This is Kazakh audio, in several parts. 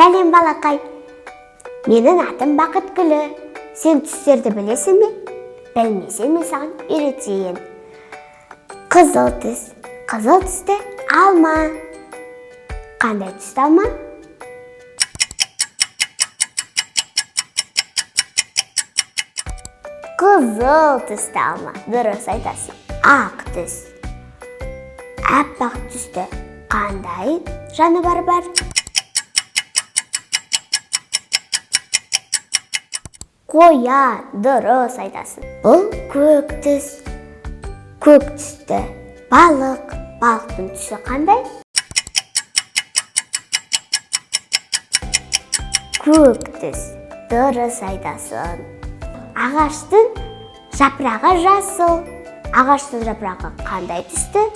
Сәлем, балақай. Менің атым Бақытгүлі. Сен түстерді білесің бе? Білмесең, мен саған үйретейін. Қызыл түс. Қызыл түсті алма. Қандай түсті алма? Қызыл түсті алма. Дұрыс айтасың. Ақ түс. Аппақ түсті қандай жануар бар? Қоян. Дұрыс айтасың. Бұл көк түс. Көк түсті балық. Балықтың түсі қандай? Көк түс. Дұрыс айтасың. Ағаштың жапырағы жасыл. Ағаштың жапырағы қандай түсті?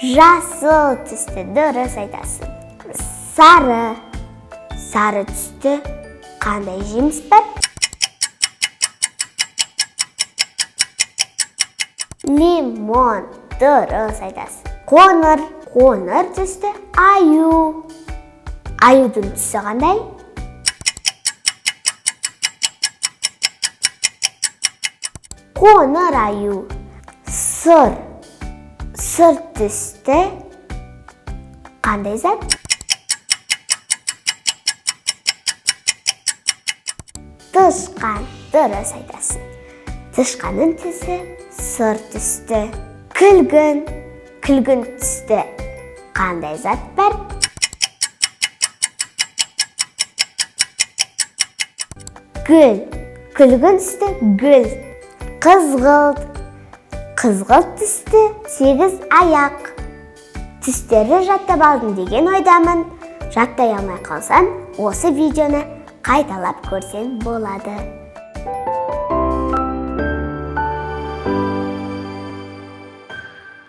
Жасыл түсті. Дұрыс айтасың. Сары. Сары түсті қандай жеміс бар? Лимон. Дұрыс айтасың. Қоңыр. Қоңыр түсті аю. Аюдың түсі қандай? Қоңыр аю. Сұр. Сұр түсті қандай зат? Тышқан. Дұрыс айтасың. Тышқанның түсі сұр түсті. Күлгін. Күлгін түсті қандай зат бар? Гүл. Күлгін түсті гүл. Қызғылт. Қызғылт түсті 8 аяқ. Түстерді жаттап алдым деген ойдамын. Жаттай алмай қалсаң, осы видеоны қайталап көрсең болады.